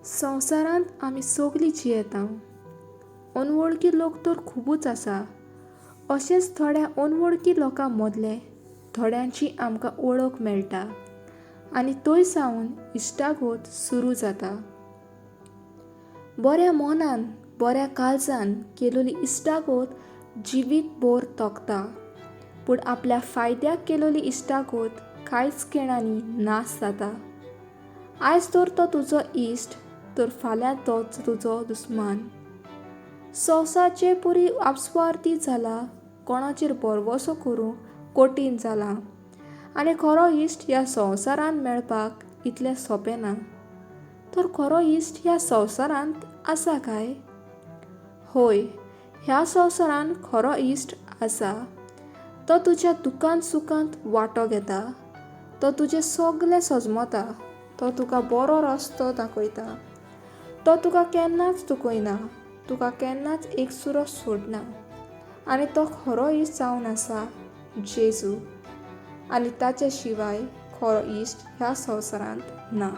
संवसारांत आमी सगलीं जियेता. अनवळखी लोक तर खुबूच आसा. अशेंच थोड्या अनवळखी लोकां मदले थोड्यांची आमकां वळख मेळटा आनी थंय सावन इश्टागत सुरू जाता. बऱ्या मनान बऱ्या काळजान केलोली इश्टागत जिवीत भर तगता, पूण आपल्या फायद्याक केलोली इश्टागत कांयच खिणांनी नाश जाता. आयज तर तो तुजो इश्ट तर फाल्यां तोच तुजो दुस्मान. संवसारचे पुरी आपस्वार्थी जाला, कोणाचेर भरवसो करूंक कठीण जाला आनी खरो इश्ट ह्या संवसारांत मेळपाक इतलें सोंपें ना. तर खरो इश्ट ह्या संवसारांत आसा काय? हय, ह्या संवसारांत खरो इश्ट आसा. तो तुज्या दुखांत सुखांत वांटो घेता, तो तुजें सगलें सजमता, तो तुका बरो रस्तो दाखयता, तो तुका केन्नाच चुकयना, तुका केन्नाच एकसुरो सोडना. आनी तो खरो इश्ट जावन आसा जेजू, आनी ताचे शिवाय खरो इश्ट ह्या संवसारांत ना.